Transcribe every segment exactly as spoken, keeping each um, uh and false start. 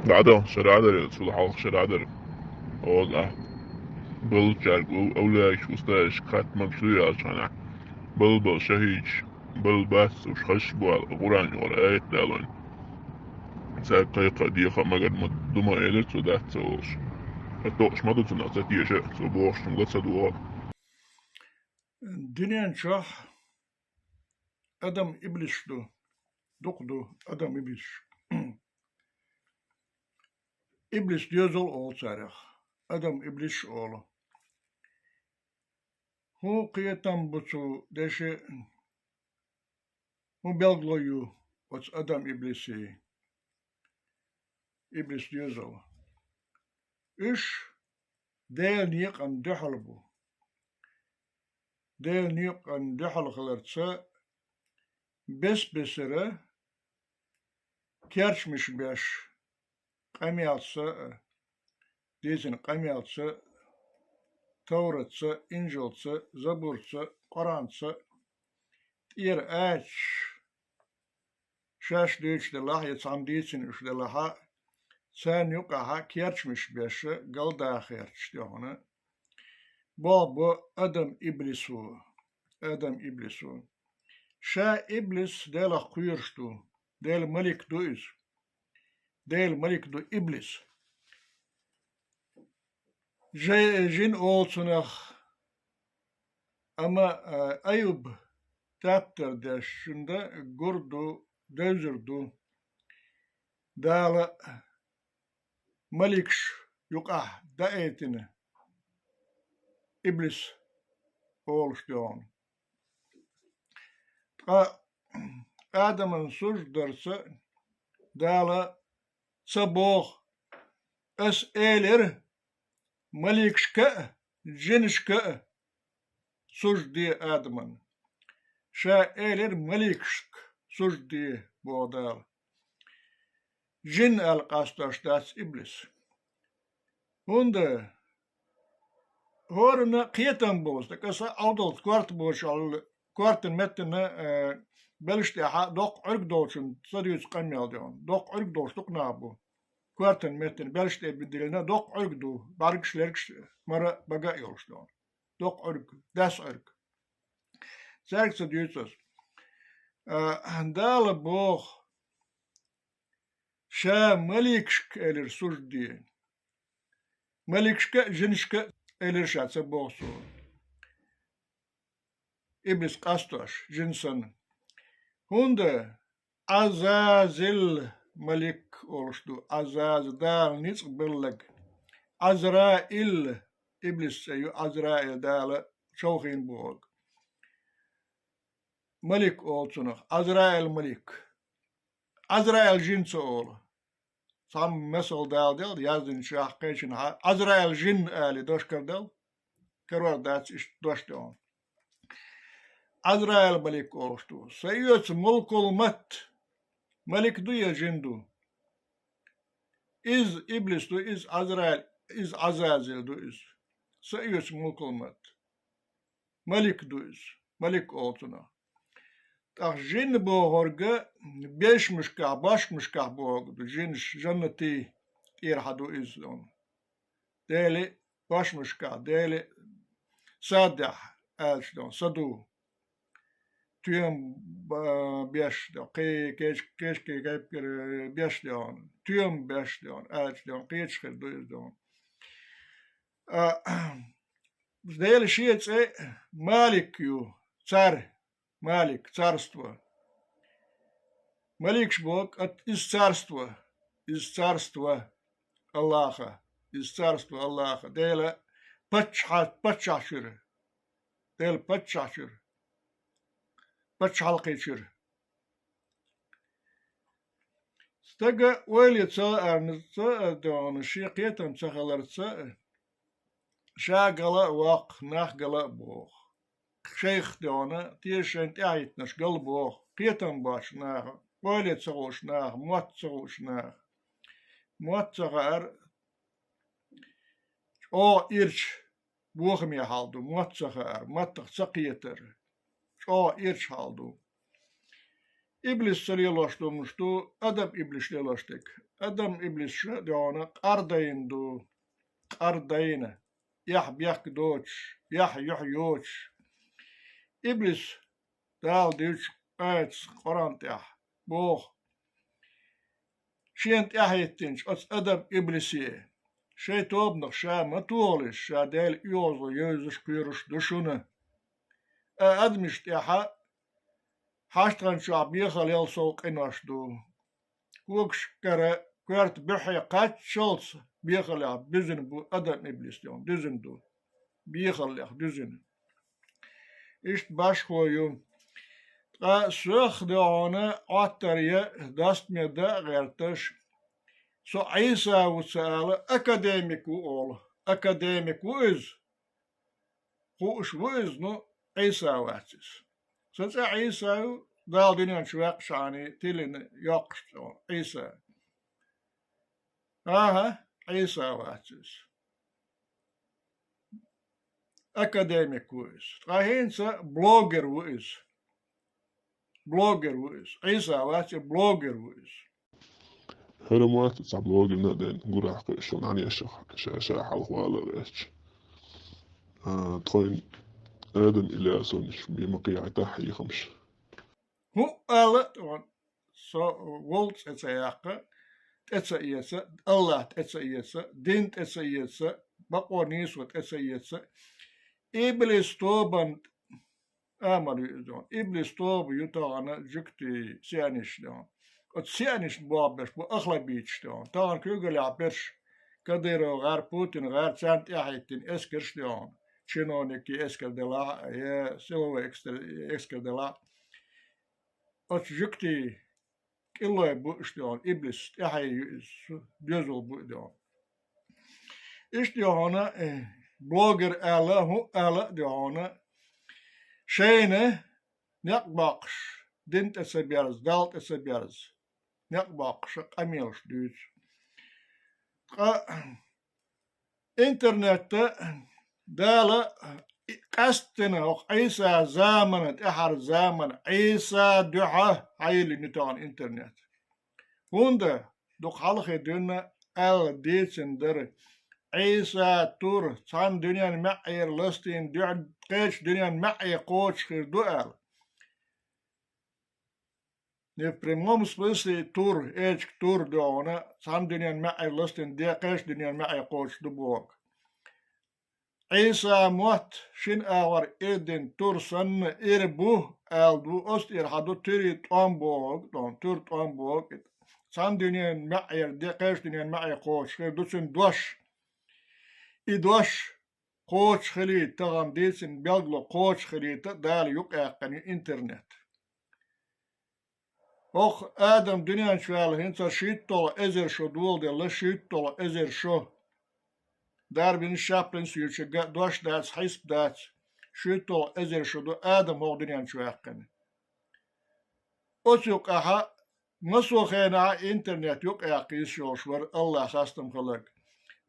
ДӀадо, шариӀат дар, цул хьалха шариӀат дар. Оз а. Балчарг, ав-, авлияш, усташ, кхатмагаш ду ял чана. Бал-бал шахидаш, бал-бац, уж хаш буал, Къуръан югӀар аят далон. Цар кхайкха, деха, магад ма дума эдер цо дац ца волуш. Аттокъаш ма ду цунах ца теша, цо бохуш цунга ца догӀа. Дуьнен чохь адам иблисаш ду, дукха ду адам иблисаш. Иблис доьзал олу царах, адам иблисаш олу. ХӀун кхетам бу цу деше, хӀун белгало ю оцу адам иблисе? Иблис доьзал. Уьш Делан некъан дуьхьал бу. Делан некъан дуьхьал хиларца бес-бесара керчамаш беш, къамелца а, дийцина къамелца а, Товратца а, Инжилца а, Забурца а, Къуръанца а, тӀера ачаш, шаьш дуьйцуш делахь я цхьамма дийцина уьш делахьа, царна юкъахьа керчамаш беша, галдахарчаш тӀехуна. Боху бо адам иблисо, адам иблисо. Ша иблис Делах кхоьруш ду, Делан малик ду иза. Делан малик ду иблис. Жай-, жин олу цунах, амма, а, Аюб таптар деш, шунда гур ду, девзар ду. Дала маликаш юкъахь даийтина иблис олуш дуьхьал. Ткъа Адаман сужда дарца Дала ца боху: «Ас элира маликашка а, жинашка а сужда де Адаман». Ша элира: «Маликашка сужда де», боху Дала. Жин аьлла къастош дац иблис. ХӀунда хӀоранна кхетам болуш, тӀаккха аса Ӏовдалца корта бочу аьлла, кортан меттана, э, белш тӀехьа доккха Ӏуьрг долчун ца дуьйцу къамел де хьуна. Доккха Ӏуьрг долуш дукха нах бу. Кортан меттана белш тӀе диллина доккха Ӏуьрг ду, бӀаьргаш, лергаш, мара бага а йолуш де хьуна. Доккха Ӏуьрг, дас Ӏуьрг. Цаьрга ца дуьйцу аса. А, Дала боху: «Ша маликашка элира сужда де». Маликашка а, жинашка а элира ша, ца боху цо. Иблис къастош, жин санна. ХӀунда Ӏазазил малик олуш ду, Ӏазаза Дала ницкъ беллаг. Ӏазраил, иблис цӀе ю, Ӏазраил Дала човхийна бохург. Малик олу цунах, Ӏазраил малик. Ӏазраил жин ца олу. Цхьамма масал Дала делла, яздинчохь кхечанхьа, Ӏазраил жин али дош карадала, карор дац иштта дош де хьуна. Ӏазраил малик олуш ду. Са оьцу мулкул мат малик ду я жин ду? Иза иблис ду, иза Ӏазраил, иза Ӏазазил ду иза. Са оьцу мулкул мат. Малик ду иза, малик олу цунах. ТӀаккха жин бохург бешмашкахь, бошмашкахь бохург ду, жинаш, жаннатий тӀера хьан ду иза. Дели бошмашкахь, Дели садехь аьлча ду, саду. Тоьма, ба-, беш ду, кхе-, кеч-, кечке кепкара беш ду, тоьма беш ду, аьлча ду, кхечахир ду иза ду. А, Дела шен цӀе Малик ю, цар, Малик, царство. Маликаш боху, иза царство, иза царство Аллаха, иза царство Аллаха. Дела паччахьа-, паччахьчуьра, Дела паччахьчуьра, пачхьалкхечуьра. Стага ойла ца арнца а дона, шен кхетам ца хиларца а, ша гала а воккху, нах гала а боху. Шайх дона, теша шайна тӀаьхьахӀиттинарш гала боху. Кхетам боцчу наха, ойла ца хууш наха, мотт ца хууш наха. Мотт ца хаьара, чӀогӀа ирча бохаме хьал ду, мотт ца хаьара, маттах ца кхетар, чӀогӀа ирча хьал ду. Иблис ца лелош ду, муш ду адам иблис лелош дерг. Адам иблис ша дегӀана къардайна ду, къардайна, яхь бехк доцуш, яхь юьхь йоцуш. Иблис Дала дуьйцу аятас Къуръан тӀехь боху: шена тӀаьхьахӀиттинчу оцу адам иблисе, шайн тобанах ша ма тохалаш, ша Делан оьгӀазло евзаш кхоьруш ду шуна. Ткъа адамашна тӀехь хьаштагӀан чохь бехал ял сов къинош ду. Когашкара коьрта буьххье кхаччалц бехалех дуьзина бу адам иблис дегӀана, дуьзина ду. Бехаллех дуьзина. Иштта башхо ю. Ткъа соьх дегӀана Ӏоттар я дастаме дан а гӀерташ, со Ӏийса ву ца ала, академик ву олу. Академик ву иза. Хууш ву иза, ну, Ӏийса вац иза. Сан цӀе Ӏийса ю, Дала дуьнен чу ваьккхинчу хенахь тиллина йоккхуш цӀе Ӏийса. АхӀа, Ӏийса вац иза. Академик ву иза. Ткъа хӀинца блогер ву иза. Блогер ву иза. Ӏийса вац и, блогер ву иза. ХӀара мотт цхьа блогерна а ден гурахь кхуьуш, нанеша ша, ша хьалха вала гӀерташ. А, тхойн Адам Ильясовна бен ма кхехьа тахьа хьехамаш. ХӀун ала тӀе ван? Со вовл цӀе ца яккха, тӀе ца эца, Аллах тӀе ца эца, дин тӀе ца эца, бакъо нийсо тӀе ца эца. Иблис тобан амал ю иза дегӀана. Иблис тоба ю тахана жуьгтий сионисташ дегӀана. Оцу сионисташна бохбеш бу ахлабиташ дегӀана. Тахана куьйгаллехь берш Кадыров гӀар, Путин гӀар, царна тӀаьхьахӀиттина эскарш дегӀана. Чиновникийн эскар делахь а, я силовой экстр-, эскар делахь а. Оцу жуьгтий кӀиллой бу уьш дегӀана, иблис тӀаьхье ю иза, доьзал бу и дегӀана. Иштта дегӀана, э, блогер ала, хӀун ала а дегӀана, шайна некъ боккхуш, дин тӀе ца берза, Далла тӀе ца берза, некъ боккхуш къамелаш дуьйцу. Ткъа интернетта Дала къаьсттина хӀокху Ӏийса замана, тӀаьхьара замана, Ӏийса дуьхьа хьайиллина ю тахана интернет. ХӀунда дукха хьалхе дуьйна аьлла дийцина дара: Ӏийса тур цхьана дуьненан маьӀӀера ластийна дуьхьа кхечу дуьненан маьӀӀе кхочуш хир ду аьлла. Не в прямом смысле тур, эчиг тур догӀуна, цхьана дуьненан маьӀӀера ластийна декхечу дуьненан маьӀӀе кхочуш ду боху. Ӏийса мотт шина агӀор ирдина тур санна ира бу, аьлла ду, оцу тӀера хьан ду туьрий тӀом бохург, тӀом, туьра тӀом бохург. Цхьана дуьненан маьӀӀера декхечу дуьненан маьӀӀе кхочуш хир ду цуьнан дош. И дош кхочуш хилийта, тахана дийцина белгало кхочуш хилийта Дала юкъаяьккхина ю интернет. ХӀокху Адам дуьнен чу ваьлла хӀинца шийтталгӀа эзар шо доладелла, шийтталгӀа эзар шо. Дарвинс, Чаплинс юьйцург а дош дац, хьисап дац, шийтталгӀа эзар шо ду Адам хӀокху дуьнен чу ваьккхина. Оцу юкъахьа массо а хенахьа интернет юкъаяккха йиш йолуш вара, Аллах хастам хиларг.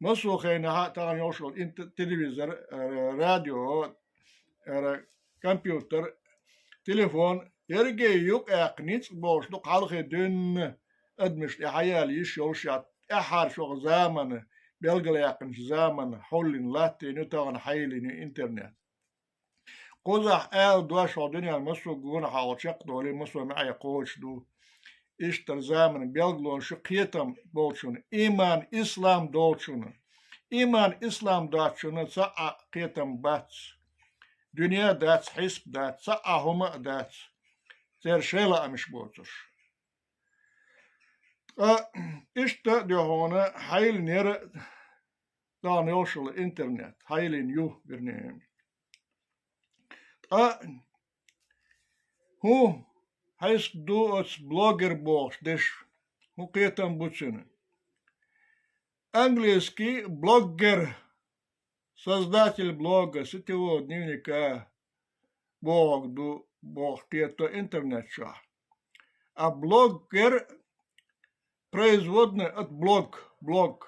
Массо а хенахьа тахана йолуш йолу инт-, телевизор, э, радио, э, компьютер, телефон, ерриге юкъаяккха ницкъ болуш ду, хьалхе дуьйна адамаш тӀе хьаяьлла йиш йолуш яц, тӀаьххьара шух замана, белгалъяьккхинчу замана хьуллина латтийна ю, тахана хьайиллина ю интернет. Кхузахь ала дош хьо дуьненан массо а гонахьа чекхдолий, массо а маьӀӀе кхочуш ду. Иштта заманан белгалонаш ю кхетам болчунна, иман, ислам долчунна. Иман, ислам доцучунна цхьа а кхетам бац. Дуьне а дац, хьисап дац, цхьа а хӀума а дац. Церан шайн лаамаш боцурш. Ткъа иштта а дуьхьуна хьайиллинера тахана йолуш йолу интернет, хьайиллина ю, вернее. Ткъа хӀун хьайск ду оцу блогер бохуш деш, хӀун кхетам бу цуьнан? Английский блоггер, создатель блога, сетевого дневника бохург ду бохуш кхетто интернет чохь. А блоггер производная от блог, блог.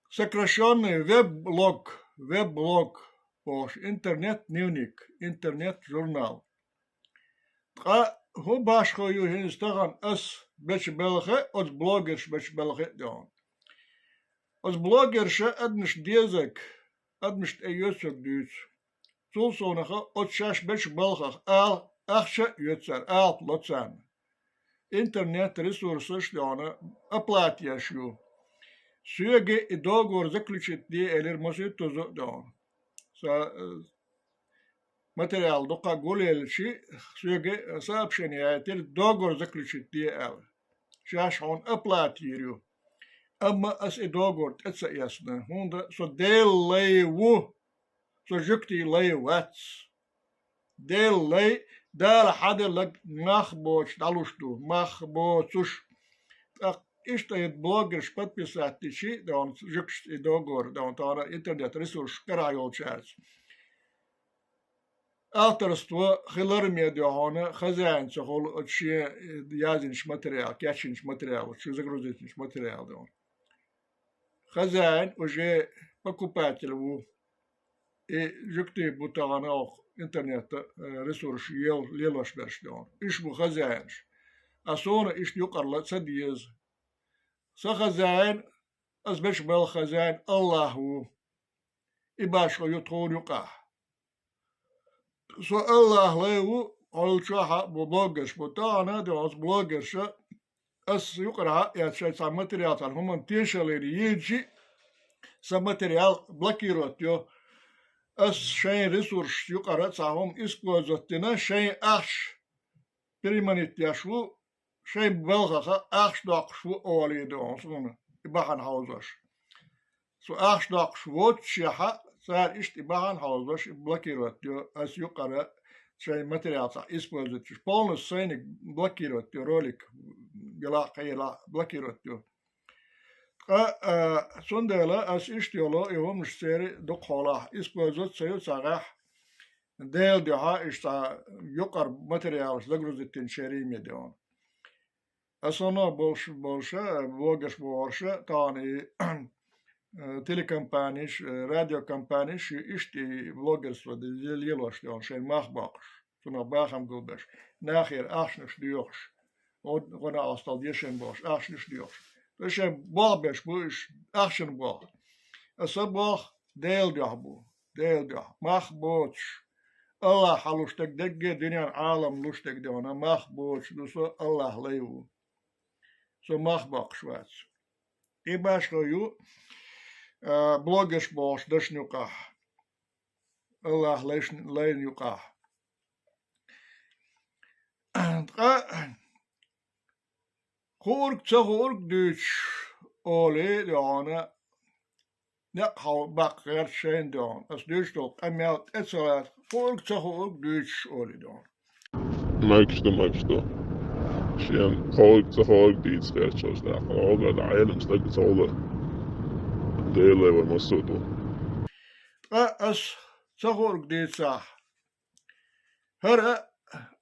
Сокращённый веб-блог, веб-блог бохуш, интернет-дневник, интернет-журнал. Ткъа хӀун башхо ю хӀинца тахана ас бечу балхе а, оцу блогерш бечу балхе а дуьхьал? Оцу блогерша адамаш дезарг, адамаш тӀеоьцург дуьйцу. Цул совнаха оцу шаьш бечу балхах ала ахча а оьцу цара, алапа ло царна. Интернет-ресурсаш дуьхьал оплата еш ю. Соьга и договор заключить де элира масийттаза а дуьхьал. Сан, э, материал дукха гулъелча, соьга сообщение яийтира, договор заключить де аьлла. Шаьш хьуна оплата йийр ю. Амма ас и договор тӀе ца эцна, хӀунда со Делан лай ву, со жуьгтийн лай вац. Делан лай, Дала хьаделларг мах боцуш дӀалуш ду, мах боцуш. ТӀаккха иштта и блогерш подписать дичи, дуьхьал жуьгташца и договор, дуьхьал тахана интернет-ресурсаш карахь йолчаьрца. Авторство хилар ме дуьхьал хозяин ца хуьлу оцу шен яздинчу материал, кечйинчу материал, шу загрузитинчу материал дуьхьал. Хозяин уже покупатель ву. И жуьгтий бу тахана оха интернета, э, ресурсаш ел-, лелош берш дуьхьал. Уьш бу хозяинаш. А суна иштта юкъарла ца деза. Сан хозяин, ас бечу балхан хозяин АллахӀ ву. И башхо ю тхуна юкъахь. Со АллахӀ лай ву, хьолчохь а бу блогерш бу. Тахана а дуьхьал оцу блогерша ас юкъара хьаэца шайн цхьа материал, цхьана хӀуманна тешаллина йийчи, сан материал блокировать йо. Ас шайн ресурсаш юкъара цхьа хӀума использовать дина, шайн ахча переманить деш ву, шайн балхаха ахча доккхуш ву олий дуьхьал суна и бахьана хьовзош. Со ахча доккхуш воццушехь а, цара иштта и бахьана хьовзош, и блокировать йо, ас юкъара шайн материал цхьа использовать йо. Полностью сайниг блокировать йо, ролик, гила а, кхин а, блокировать йо. Ткъа, а, цундела ас иштта йолу и хӀуманаш церан дукха хьолахь, использовать ца йо цхьа гӀехь, Делан дуьхьа иштта цхьа юкъара материалаш загрузить динчерий ме дуьхьал. Основной болуш, болуша, блогерш бохурша, тахана и, э, телекомпаниш, э, радиокомпаниш, и иштта и блогерство де-, де-, лелош дуьхьал, шайн мах боккхуш, цунах бахам гулбеш, нахера ахчанаш доьхуш, гӀо-, гӀо-, накъосталла дешан бохуш, ахчанаш доьхуш. Ткъа шайн болх беш бу уьш, ахчанан болх. Аса болх Делан дуьхьа бу. Делан дуьхьа, мах боцуш. АллахӀ хьалуш дерг, дерриге дуьненан Ӏалам луш дерг дуьхьал, мах боцуш ду со, АллахӀ лай ву. Со мах боккхуш вац. И башхо ю, а, блогерш бохуш дашна юкъахь. АллахӀ лайшн-, лайна юкъахь. Ткъа хуург, ца хуург дуьйцуш олий дуьхьал, некъ хьал баккха гӀерта шайна дуьхьал. Ас дуьйцуш долу къамел тӀе ца лаьцна, хуург, ца хуург дуьйцуш олий дуьхьал. Мегаш ду, мегаш ду. Шен хьолга, ца хьолга дийца гӀерташ даккха. Олгада Ӏелам стаг ца хьула. Деле вай массо а ду. Ткъа ас ца хуург дийцахь, хӀара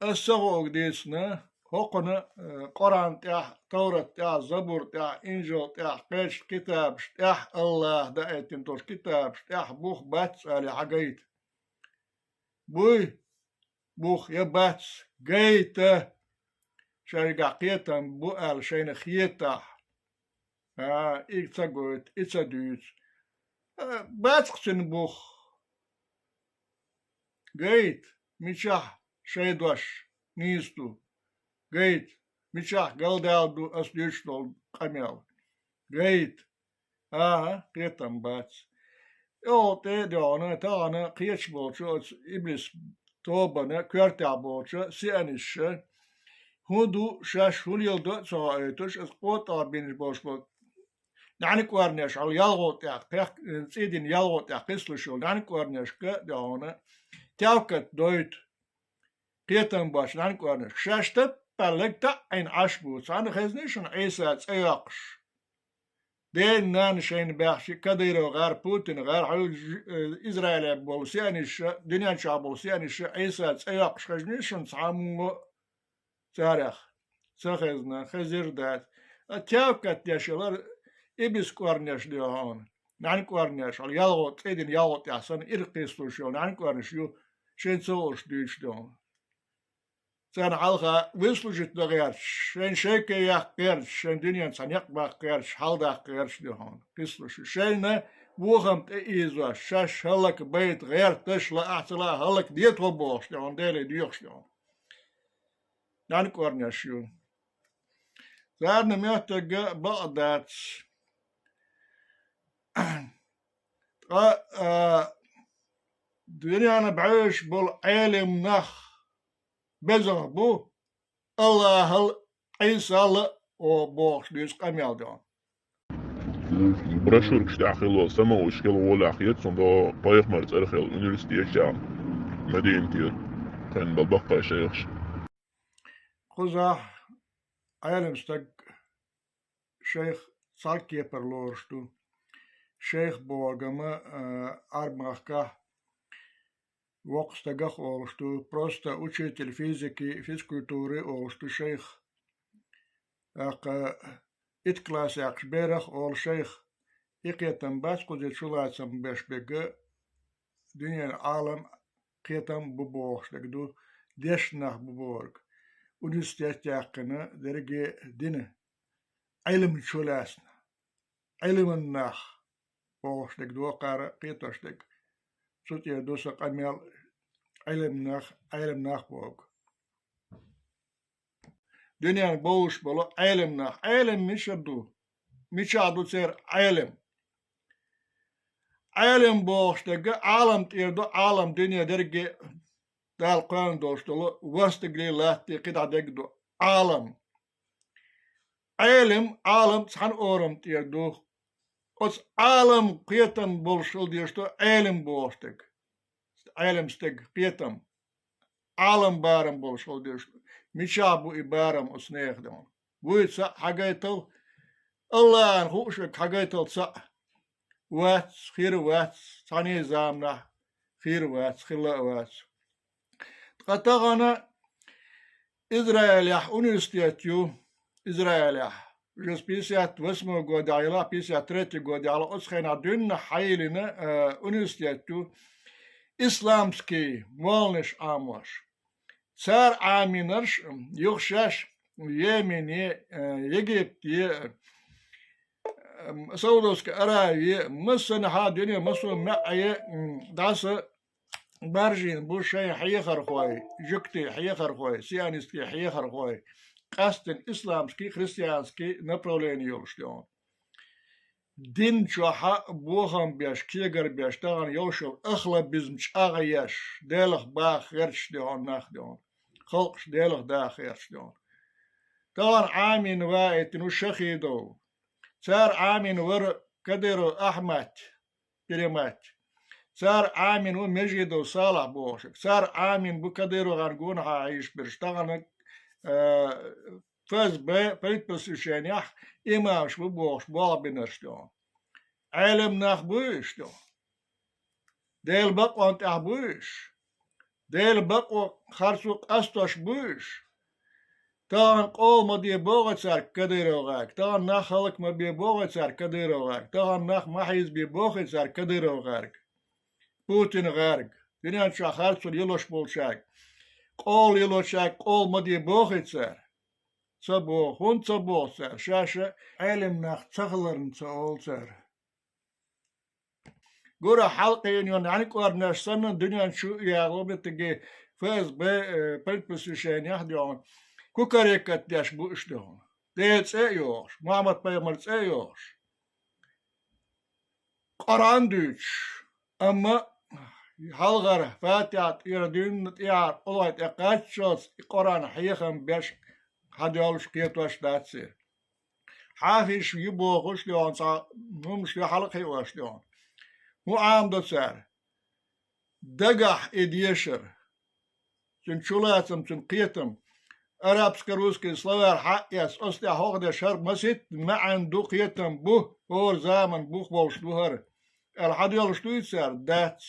ас ца хуург дийцина, хӀокхуна, э, Къуръан тӀехь, Таврат тӀехь, Забур тӀехь, Инжил тӀехь, кхечу китабаш тӀехь, АллахӀа даийтина долчу китабаш тӀехь бух бац аьлла хьагайта. Буй, бух я бац, гайта, шайгахь кхетам бу аьлла шайна хетахь. А, и ца гойту, и ца дуьйцу. А, бац-кх цуьнан бух. Гайта, мичахь шайн дош нийса ду. Гайта, мичахь галдаьлла ду ас дуьйцуш долу къамел. Гайта. АхӀа, кхетам бац. ТӀехула тӀе а дуьхьал, тахана кхечу болчу оцу иблис тобанан коьртехь болчу сионисташа, хӀун ду шаьш, хӀун леладо а ца хоуьйтуш, аса къотӀа бинчу болуш болу нӀаьнакӀорнеш, хьал ялхо тӀехь, кхех-, цӀий дина ялхо тӀехь кхиссалуш йолу нӀаьнакӀорнешка а дуьхьал, тевкат дойту. Кхетам боцчу нӀаьнакӀорнешка. Шаьш таппаллаг таӀийна Ӏаш бу, цхьаьна хезний шуна Ӏийса цӀе йоккхуш? Ден-нана шайна баьхча, Кадыров гӀар, Путин гӀар, хьуьлла ж-, э, Израиле болу сионисташа, дуьнен чохь болу сионисташа Ӏийса цӀе йоккхуш хезний шуна цхьаммо а царех? Ца хезна, хезира дац. А тевкат деш ялар ибис кӀорнеш ду хьуна. НӀаьнакӀорнеш, хьал ялхо, цӀий дина ялхо тӀехь санна, ирхъ кхиссалуш йолу нӀаьнакӀорнеш ю, шайн ца хууш дуьйцуш ду хьуна. царна хьалха выслужить дан гӀерташ, шайна шайка яккха гӀерташ, шайн дуьненца цхьа некъ баккха гӀерташ, хьалдаккха гӀерташ ду хьуна. Кхислуш шайна бохам тӀе ийзош, шаьш хӀаллак байта гӀерташ, лаахь а ца лаахь а хӀаллак де тхо бохуш ду хьуна, Деле доьхуш ду хьуна. ДӀаьна кӀорнеш ю. Царна моьттарг бакъ дац. Ткъа, а, дуьненна бӀоьшуш болу Ӏелам нах безах бу, Аллахьал, Ӏийсал а бохуш дуьйцу къамел ду. Брошюркаш тӀехь хилла, самаучкел волахь, яц цунда пайхамар цӀарах хилла университет чам Мадинате кхин бал баккхай шайхаш. Кхузахь Ӏелам стаг шайх цхьалкепар лоруш ду. Шайх богама, а, Ӏарбмахкахь воккха стагах олуш ду, просто учитель физики, физкультуры олуш ду шайх. ТӀаккха итт класс яьккхаш берах олу шайх. И кхетам бац кхуза чулацам беш бегга, дуьненан Ӏалам кхетам бу бохуш дерг ду, дешна нах бу бохург. Университет яьккхина, дерриге дина, Ӏилма чулаьцна. Ӏилман нах бохуш дерг доккхара кхетош дерг. Цу тӀера ду сан къамел, Ӏилман нах, Ӏилман нах боху. Дуьненна бовлуш болу Ӏелам нах. Ӏелам мичара ду? Мичахь ду церан Ӏелам? Ӏелам бохуш дерг Ӏалам тӀера ду, Ӏалам дуьне дерриге Дала кхоьллина долуш долу ворхӀ стагал, латта кхидӀа дерг ду Ӏалам. Ӏелам, Ӏалам цхьана орам тӀера ду. Оцу Ӏалам кхетам болуш хила дезаш ду Ӏелам бохуш дерг. Ӏелам стаг кхетам, Ӏалам барам болуш хила дезаш ду. Мичахь бу и барам оцу нехан? Вуй цхьаъ хьагайтал, Аллахьан хууш верг хьагайтал цхьаъ. Вац, хир вац, цхьана а заманахь хир вац, хилла а вац. Ткъа тахана Израилехь университет ю, Израилехь. Уже с пятьдесят восьмого года йила, пятьдесят третий год йила, оцу хенахь дуьйна хьайиллина, э, университет ю, исламский молланаш Ӏамош. Цара Ӏамийнарш, юха шаьш Йемене, э, Египте, э, Саудовская Аравия, массанхьа дуьне, массо а маьӀӀе, м, дӀаса баржийна бу шайн хьехархой, жуьгтийн хьехархой, сионистские хьехархой, къаьсттина исламский, христианский направление йолуш ду хьуна. Дин чохь бохам беш, кегар беш, тахана йолуш йолу ахлабизм чӀагӀъеш, Делах баха гӀерташ ду хьуна нах ду хьуна. Халкъаш Делах даха гӀерташ ду хьуна. Тахана Ӏамийна ваийтина ву Шахидов. Цара Ӏамийна вара Кадыров Ахьмад, Перемат. Цара Ӏамийна ву Межидов Салахь бохуш. Цара Ӏамийна бу Кадыровгара гонахьа Ӏийша берш. Тахана, э, ФСБ политпросвещениехь имамаш бу бохуш болх бинарш ду хьуна. Ӏелам нах буй уьш ду хьуна? Делан бакъонан тӀехь буй уьш? Делан бакъо харцо къастош буй уьш? Тахана къола ма де бохий цаьрга Кадыровгара, тахана нах хӀаллак ма бе бохий цаьрга Кадыровгара, тахана нах ма хьийзабе бохий цаьрга Кадыровгара, Путингара, дуьнен чохь харцо йилош болчаьрга, къола йилочаьрга къола ма де бохий цара? Ца боху. ХӀунда ца боху цара? Шаьш а Ӏелам нах ца хиларна ца олу цара. Гура хьалкхийна йолу нӀаьнкӀорнеш санна дуьнен чу а яхало меттиге ФСБ, э, политпросвещениехь а ду хьуна, кукарекат деш бу уьш ду хьуна. Делан цӀе а йохуш, Мухьаммад-пайхамаран цӀе а йохуш. Къуръан дуьйцуш, амма хьалхара Фатихьа тӀера дуьйна тӀехьара къулой тӀе кхаччалц и Къуръан хьехам беш хьадоьллуш кхетош дац церан. Хьафизаш ю бохуш ду хьуна, цхьа хӀумаш ю хьалакхиош ду хьуна. ХӀун Ӏамадо цара? Дагахь и дешар, цуьнан чулацам, цуьнан кхетам. Арабско-русский словарь хьаэцна, оцу тӀехь хьохдеш хӀара масийтта маьӀна ду, кхетам бу, хӀора заман бух болуш ду хӀара аьлла хьадоьллуш дуй цара? Дац.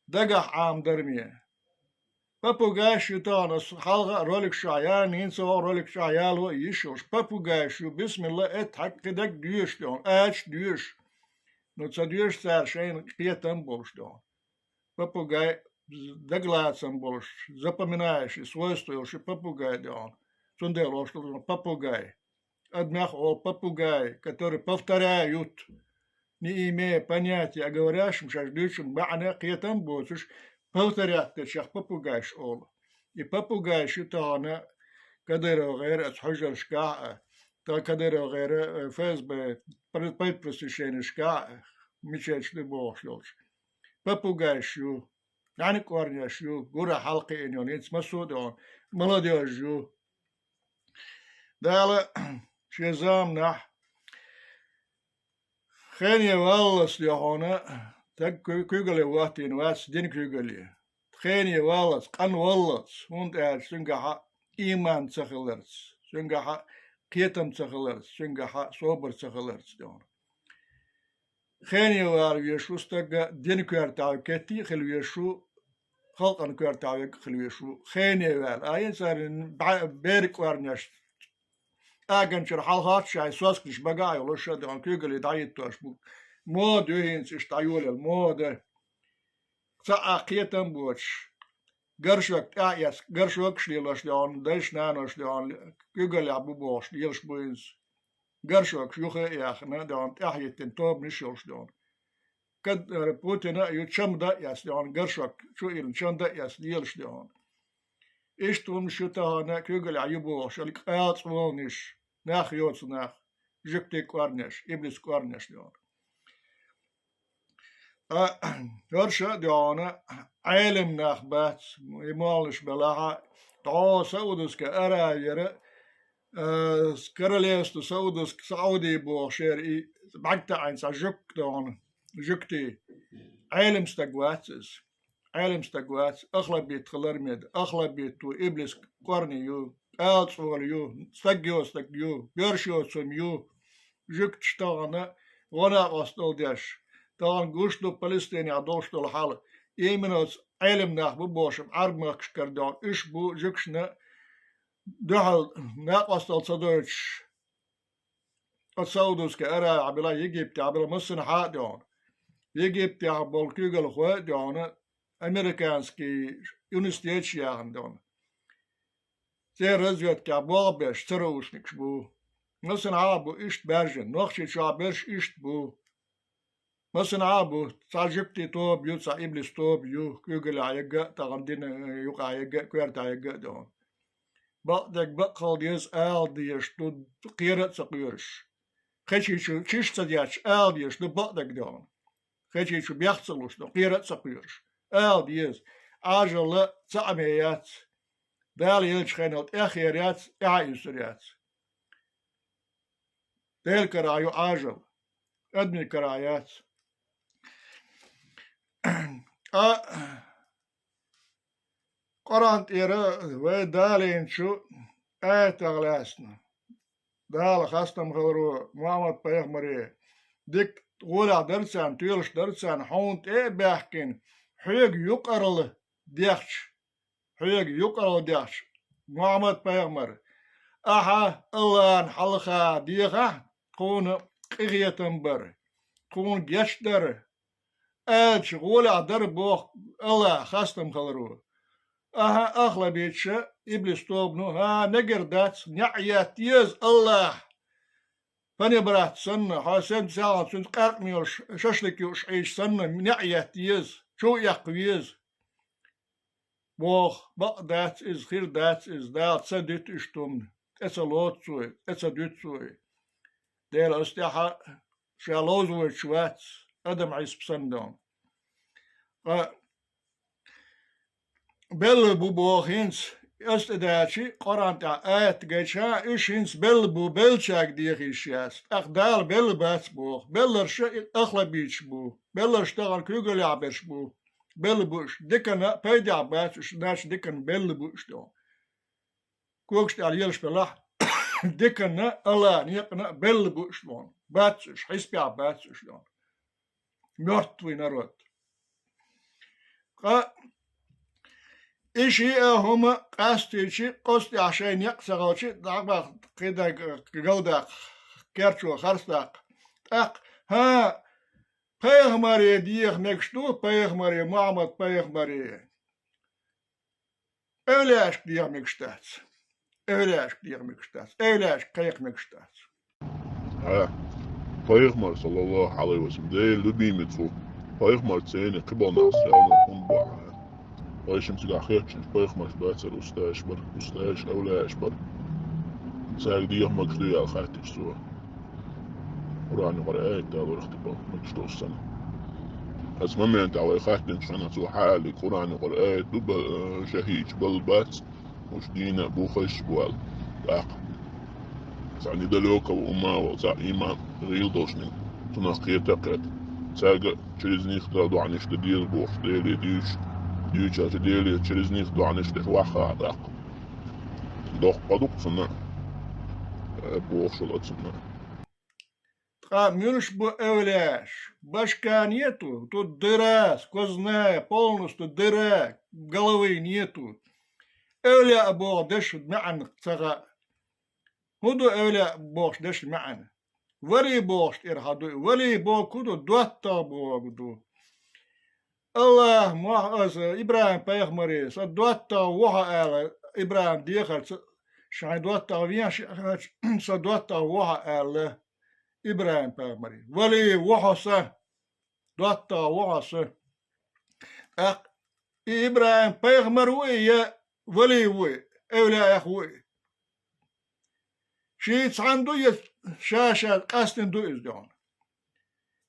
Дагахь Ӏамадарме. Попугайш ю тахана, ас хьалха а роликаш чохь яьлла, хӀинца а роликаш чохь яло а йиш йолуш. Попугайш ю, бисмилла, этта хьаьгга кхидерг доьшуш ду хьуна, ачаш доьшуш. Ну, ца доьшу цара шайна кхетам а болуш ду хьуна. Попугай дагалацам болуш, запоминающий свойство йолуш ю попугай, дуьхьал. Цундела олуш ду попугай. Адамех олу попугай, который повторяют, не имея понятия, а говорящим шаьш дуьйцучун маьӀна кхетам а боцуш, повторять дечех попугайш олу. И попугайш ю тахана Кадыровгара оцу хьуьжаршкахь а, тахана Кадыровгара, э, ФСБ пред-, предпросвещенешкахь а, мича ду бохуш йолчу. Попугайш ю. ДӀаьна кӀорнеш ю, гура хьалакхиъна йолу, хӀинца массо а дуьхьал, молодёжь ю. Дала шен заманахь хене валлалц дуьхьал, стаг куь-, куьйгалле вахтийна вац, динан куьйгалле. Хене валлалц, къанваллалц, хӀунда аьлча цуьнгахь а ийман ца хиларца, цуьнгахь а кхетам ца хиларца, цуьнгахь а собар ца хиларца дуьхьал. Хене вала везаш ву стаг, динан коьртахь кеттий а хила везаш ву, халкъан коьртахь верг а хила везаш ву. Хене вала. А хӀинца цара бӀе-, беран кӀорнеш, тӀаьххьарчуьра хьалхоцуш шайн сосканаш багахь а йолуш, дуьхьал куьйгалле дӀахӀиттош бу. Мода ю хӀинца иштта дӀайолаелла, мода. Цхьа а кхетам а боцуш, горшок тӀаьхьа эцна, горшокаш лелош дуьхьал, дайша-наноша дуьхьал, куьйгаллехь бу бохуш лелаш бу хӀинца. Горшокаш юха а яьхна дуьхьал, тӀаьхьахӀиттина тобанаш йолуш дуьхьал. Кад-, Путина а ю, чамда а эцна дуьхьал, горшок чу а йиллина, чамда а эцна лелаш дуьхьал. Иштта хӀуманаш ю тахана куьйгаллехь ю бохуш, ала къала цӀонанаш, нах йоцу нах, жуьгтийн кӀорнеш, иблисан кӀорнеш дуьхьал. Ткъа хӀорш а дуьхьал, Ӏелам нах бац, и молланаш белахь а, дӀо Саудовская Аравияра, э, с-, королевство Саудовск-, Сауди бохуш яра и бӀаьрг таӀийна цхьа жуьгти дуьхьал, жуьгти. Ӏелам стаг вац иза. Ӏелам стаг вац, ахлабит хилар меда, ахлабит ву, иблисан кӀорни ю, къала цӀола ю, стаг йоцу стаг ю, боьрша йоцу хӀума ю, жуьгташ тахана гӀо-накъосталла деш, тахана гуш ду Палестинехь долуш долу хьал, именно оцу Ӏелам нах бу бохуш Ӏарбмахкашкара дуьхьал, уьш бу жуьгташна дуьхьал накъосталла ца дойтуш, оцу Саудовская Аравия била, Египте била, массанхьа а дуьхьал. Египтехь болу куьйгалхой а дуьхьал, американский университеташ яьхна дуьхьал. Церан разведкехь болх беш ЦРУшникаш бу. Массанхьа а бу иштта баьржина, Нохчийчохь берш иштта бу. Массанхьа а бу, цхьа жуьгтийн тоба ю, цхьа иблисан тоба ю, куьйгаллехь ерг а, тахана динан юкъахь ерг а, коьртахь ерг а дуьхьал. Бакъдерг бакъ хила деза ала дезаш ду, кхера а ца кхоьруш. Кхечи чу чиш ца детташ ала дезаш ду бакъдерг дуьхьал. Кхечи чу бехк ца луш ду, кхера а ца кхоьруш. Ала деза. Ӏажалла цхьа а ме яц. Дала еллачу хенал тӀехъяр яц, тӀаьхьа а юьсур яц. Делан карахь ю Ӏажалла, адамийн карахь яц. Ткъа Къуръан тӀера вай далийначу аятах лаьцна, Дала хастам хиларо Мухьаммад-пайхамаре, дика гӀолехь дара царна, тоьлуш дара царна, хьуна тӀе а баьхкина, хьоьга юкъаралла дехча, хьоьга юкъаралла дехча, Мухьаммад-пайхамар, ахьа Аллахьна хьалха дехахь, тхуна къинхетам бар, тхуна гечдар, аьлча, гӀолехь дара боху Аллахь хастам хиларо. Ахьа, ахлабиташа, иблис тобано, хӀа, мегар дац, неӀ етта еза Аллахь. Панибрат санна, хьо сен-, сагӀан цуьнца къаьркъа мелуш, шашлык юуш Ӏийча санна, неӀ етта еза, чу а эккха веза. Боху, бакъ дац иза, хир дац иза, Дала ца дуьту иштта хӀумна, тӀе ца лоцу цо, тӀе ца дуьту цо. Дела оцу тӀехь ша ловзавойтуш вац, адам Ӏиспа санна дона. Ткъа белла бу боху хӀинца, оцу тӀе даьлчи, Къуръан тӀехь аят гайча, уьш хӀинца белла бу, беллачаьрга деха йиш яц. ТӀаккха Дала белла бац боху, белларш и ахлабиташ бу, белларш тахана куьйгаллехь берш бу. Белла бу уьш, диканна а пайдехь бац уьш, нача диканна белла бу уьш дуьхьал. Когаш тӀехь лелаш белахь, диканна а, Аллахьан некъана а белла бу уьш дуьхьал. Бац уьш, хьисапехь бац уьш дуьхьал. Мёртвый народ. Ткъа и шиъ а хӀума къастийчи, оцу тӀехь шайн некъ ца хилчи, дӀабаха кхидерг галдаккха, керчо харцдаккха. ТӀаккха, хӀа, пайхамаре деха мегаш ду, пайхамаре, Мухьаммад-пайхамаре. Эвлияашка деха мегаш дац. Эвлияашка деха мегаш дац. Эвлияашка кхайкха мегаш дац. Хьа, пайхамар, саллаллаху Ӏалайхи ва саллам, Делан любимец ву. Пайхамарца цӀена кхиболу нах всё равно хӀунда бохьу хьан? Вайшимма цигахь хетачунаш пайхамарш бацара, устазаш бара, устазаш эвлияаш бара. Цаьрга деха мегаш дуй аьлла хаьттича цо. Къуръан юкъара аят далурх тӀе бан мегаш долуш санна. Оцу моментехь вай хаьттинчу хенахь цо хьан аьллиг Къуръан юкъара аят ду, ба-, э, шахӀидаш балла бац, уьш дийна а бу, хазаш а бу аьлла. ТӀаккха цхьа недалёково ума а волу, цхьа иман гӀийла долчунна цунах кхета а кхета. Цаьрга через них Дала доӀанаш дан деза бохуш, Деле дуьйцуш, дуьйцуш Деле через них доӀанаш деш ваха а тӀаккха. Доккха къа ду-кх цунна, э, бохуш волу цунна. Ткъа муьлш бу эвлияаш? Башка нету, тут дыра, сквозная, полностью дыра, головы нету. Эвлияъ боху дешан маьӀна ца хаьа. ХӀун ду эвлияъ бохуш дешан маьӀна? Вали бохуш тӀера хьан ду и? Вали боху ду, доттагӀа боху ду. Аллах мохь аса ИбрахӀим-пайхамаре, сан доттагӀа ву хьо аьлла, ИбрахӀим дехарца, шайн доттагӀа вен ши хилча, сан доттагӀа ву хьо аьлла ИбрахӀим-пайхамаре. Вали ву хьо сан, доттагӀа ву хьо сан. ТӀаккха и ИбрахӀим-пайхамар ву и, я вали ву и, эвлияэх ву и? Ший цхьаьна ду я ша-ша къастина ду иза дуьхьал?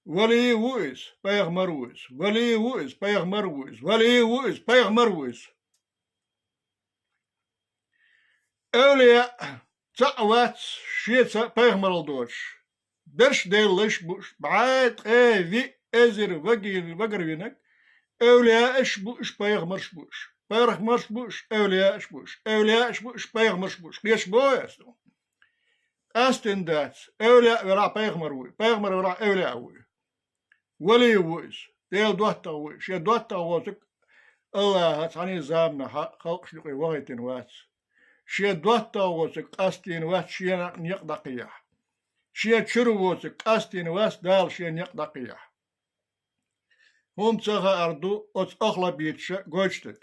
Вали ву иза, пайхамар ву иза. Вали ву иза, пайхамар ву иза. Вали ву иза, пайхамар ву иза. Эвлияъ цхьаъ вац, шеца пайхамаралла доцуш. Берш Делан лайш бу уьш, бӀе, ткъе, виъ, эзар, вагар, вагар винарг, эвлияаш бу уьш, пайхамарш бу уьш. Пайхамарш бу уьш, эвлияаш бу уьш. Эвлияаш бу уьш, пайхамарш бу уьш. Кхеташ боху ас ду? Къастина дац. Эвлияъ велахь пайхамар вуй, пайхамар велахь эвлияъ вуй. Вали ву иза, Делан доттагӀа ву иза. Шен доттагӀа воцург Аллаха цхьана заманахь халкъашна юкъе вахийтина вац. Шен доттагӀа воцург къастийна вац шен некъ дӀакхехьа. Шен чуьра воцург къастийна вац Дала шен некъ дӀакхехьа. ХӀунда ца хаар ду оцу ахлабиташа гойтуш дерг?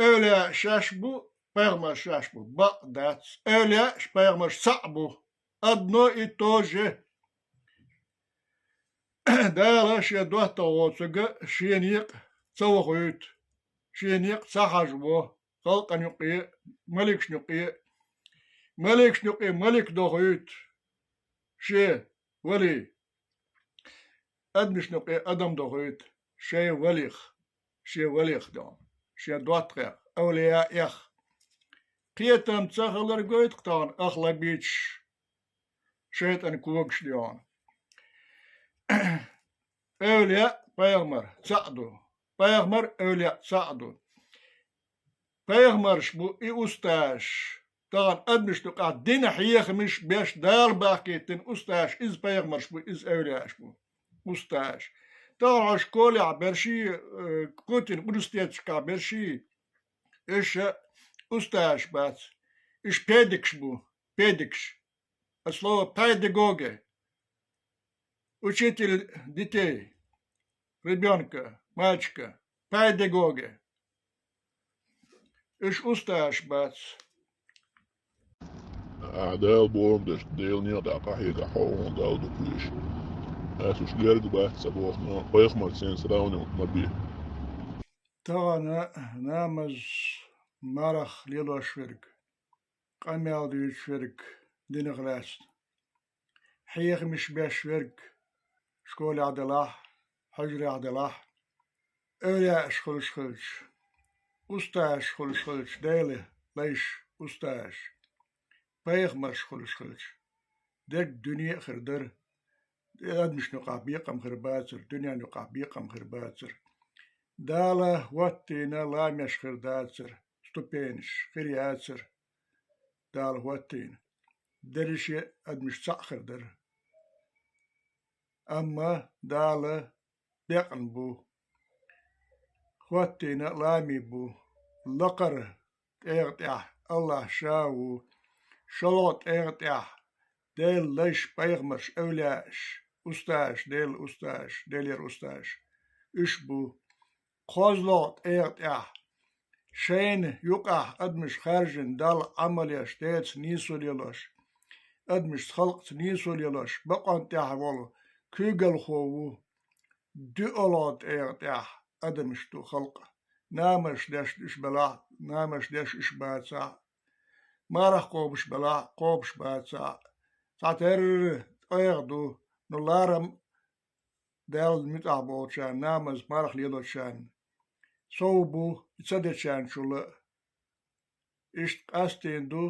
Эвлияаш шаьш бу, пайхамарш шаьш бу. Бакъ дац. Эвлияаш, пайхамарш цхьаъ бу. Одно и то же. Дала шен доттагӀа воцург шен некъ ца вохуьйту, шен некъ ца хьажаво, халкъана юкъе, маликашна юкъе, маликашна юкъе малик дохуьйту шен вали, адамашна юкъе адам дохуьйту шен валих, шен валих доху, шен доттагӀех, эвлияэх. Кхетам ца хилар гойту-кх тахана ахлабиташ, шайтӀан когаш дуьхьал. Эвлияъ, пайхамар цхьаъ ду. Пайхамар, эвлияъ цхьаъ ду. Пайхамарш бу и устазаш. Тахана адамашна юкъахь дина хьехамаш беш Дала бахкийтина устазаш, иза пайхамарш бу, иза эвлияаш бу. Устазаш. Тахана хьо школехь берш, э, Путин университеташкахь берш, уьш устазаш бац. Уьш педикаш бу, педикаш. От слова педагоги. Учитель детей, ребёнка, мальчика. Педагоги. Уьш устазаш бац. Ахьа Дала бохург деш, Делан некъа тӀехь къахьегахь хьо а хӀун Далла дукха везаш. Ас уьш герга бац ца боху, но пайхамарца сравнивать ма бе. Тахана намаз, марха лелош верг, къамел дуьйцуш верг динах лаьцна, хьехамаш беш верг школехь делахь, хьуьжарехь делахь, эвлияаш хуьлуш хилча, устазаш хуьлуш хилча, Делан лайш устазаш, пайхамарш хуьлуш хилча, дерг дуьне а хир дара, адамашна юкъахь бекъам хир бацара, дуьненна юкъахь бекъам хир бацара. Дала хӀоттийна ламеш хир дацара, ступенаш хир яцара. Дала хӀоттийна. Дерриге а адамаш цхьаъ хир дара. Амма Дала бекъна бу. ХӀоттийна а лами бу. Лакхара тӀегӀа тӀехь Аллах Ша ву. ШолгӀа тӀегӀа тӀехь Делан лайш, пайхамарш, эвлияаш, устазаш, Делан устазаш, Делера устазаш. Уьш бу. КхозлагӀа тӀегӀа тӀехь Шайна юкъахь адамаш хаьржина Далла Ӏамал еш, Делаца нийсо лелош, адамашца, халкъаца нийсо лелош, бакъонна тӀехь волу куьйгалхо ву. ДуьалгӀа тӀегӀа тӀехь адамаш ду халкъ. Намаз деш уьш белахь, намаз деш уьш бацахь, марха кхобуш белахь, кхобуш бацахь, цхьатерра тӀегӀа ду, ну, ларам Далла муьтӀахь болчарна, намаз, марха лелочарна, сов бу и ца дечарна чула а. Иштта къастийна ду,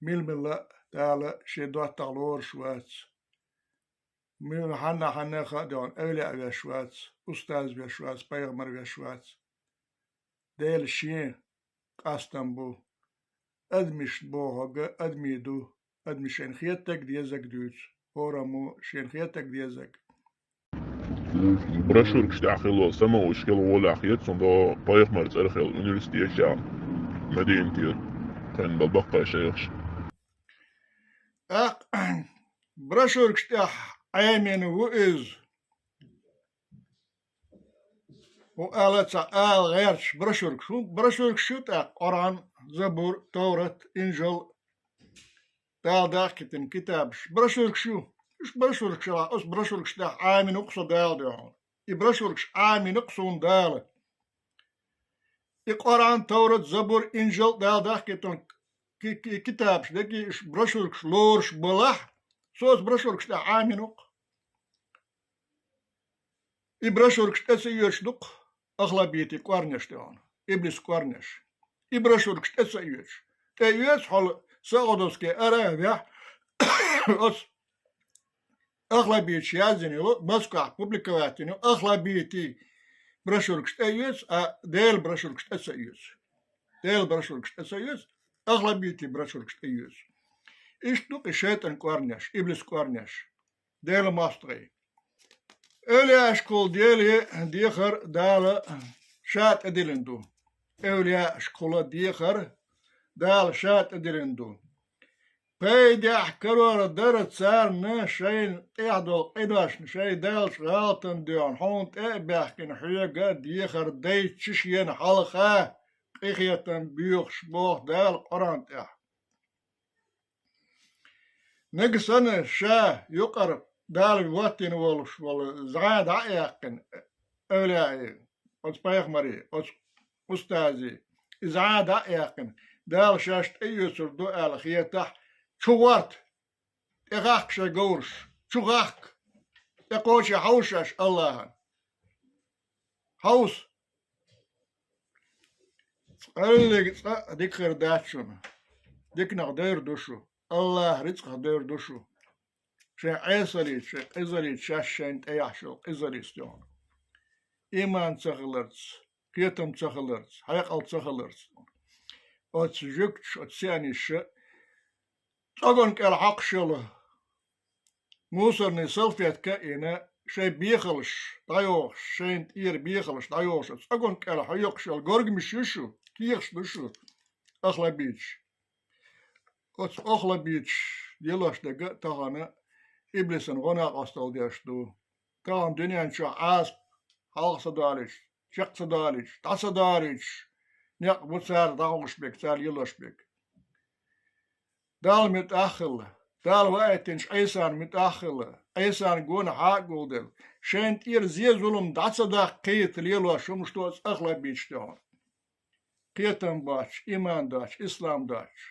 мила-мила а Дала шен доттагӀа лоруш вац. Муьлххачу хьанна-хьанна а хаьдда, эвлаяъ веш вац, устаз веш вац, пайхамар веш вац. Делан шен къастам бу. Адамашна бохург адамий ду. Адамаша шайна хетарг, дезарг дуьйцу. ХӀораммо шайна хетарг, дезарг. Брошюркаш тӀехь хилла самоварш хила гӀолехь хета, цундела пайхамар цӀарах хилла университет яхь Мединатера. Тхайна бала баккхий шайхаш. ТӀаккха брошюркаш тӀехь Ӏемина ву иза. ХӀун ала ца ала гӀерташ брошюркаш. ХӀун брошюркаш ю тӀаккха? Къуръан, Забур, Товрат, Инжил, Дала дахкийтина китабаш. Брошюркаш ю. Уьш брошюркаш, оцу брошюркаш тӀехь Ӏемина ву-кх со Дала дуьхьал. И брошюркаш Ӏемина-кх суна Дала. И Къуръан, Товрат, Забур, Инжил, Дала дахкийтина ки-, ки-, китабаш дерг, и уьш брошюркаш лоруш балахь, со оцу брошюркаш тӀехь Ӏемина ву-кх. И брошюркаш тӀе ца оьцуш ду-кх ахлабитийн кӀорнеш тӀехь, иблисан кӀорнеш. И брошюркаш тӀе ца оьцуш. ТӀе оьцу хьо Саудовский Аравехь, оцу ахлабиташа яздина йолу, Москвахь публиковать йина йолу ахлабитийн брошюркаш тӀе оьцу, а Делан брошюркаш тӀе ца оьцу. Делан брошюркаш тӀе ца оьцу, ахлабитийн брошюркаш тӀе оьцу. Иштта ду-кх и шайтӀан кӀорнеш, иблисан кӀорнеш. Делан мостагӀий. Эвлаяашкахула Деле дехар Дала Ша тӀедиллина ду. Эвлаяашкахула дехар Дала Ша тӀедиллина ду. Пайдехь карор дара царна шайна тӀехь долу къиношна, шайн даьллачу гӀалатана дуьхьал хьуна тӀе а баьхкина, хьоьга дехар дайча шена хьалха къинхетам боьхуш, боху Дала Къуръан тӀехь. Нагахь санна ша юкъара Дала воттийна волуш волу зӀе дӀа а яьккхина, эвлаяий, оцу пайхамарий, оцу устазий, и зӀе дӀа а яьккхина, Дала шаьш тӀеоьцур ду аьлла хетахь, чу гӀорта, тӀе гӀахка шайн говраш, чу гӀахка, тӀе кхочий хьовса шаьш Аллахьан. Хьовса. Къаьллиг цкъа а дика хир дац шуна. Диканах девр ду шу. Аллахь рицкъах девр ду шу. Шайн Ӏесаллица, шайн къизаллица, шаьш шайна тӀеяхьаш йолу къизаллица дуьхьал. Иман ца хиларца, кхетам ца хиларца, хьекъал ца хиларца. Оцу жуьгташа, оцу сианиша цӀоган кӀел хьокхуш йолу мусорный салфетка а йина, шайн бехалш дӀайохуш, шайна тӀера бехалш дӀайохуш, оцу цӀоган кӀел хьоькхуш йолу горгамаш ю шу, кехаш ду шу, ахлабиташ. Оцу ахлабиташа лелош дерг а тахана иблисан гӀо-накъосталла деш ду. Тахана дуьнен чохь Ӏазап хьалха ца долуьйтуш, чекх ца долуьйтуш, дӀа ца долуьйтуш, некъ бу цара дӀахьош берг, цара лелош берг. Далла муьтӀахь а хилла, Дала ваийтинчу Ӏийсан муьтӀахь а хилла, Ӏийсан гонах хьа а гулделла, шайна тӀера зе-зулам дӀа ца даккхийта лелош хӀумаш ду оцу ахлабиташ тӀехь. Кхетам боцуш, иман доцуш, ислам доцуш.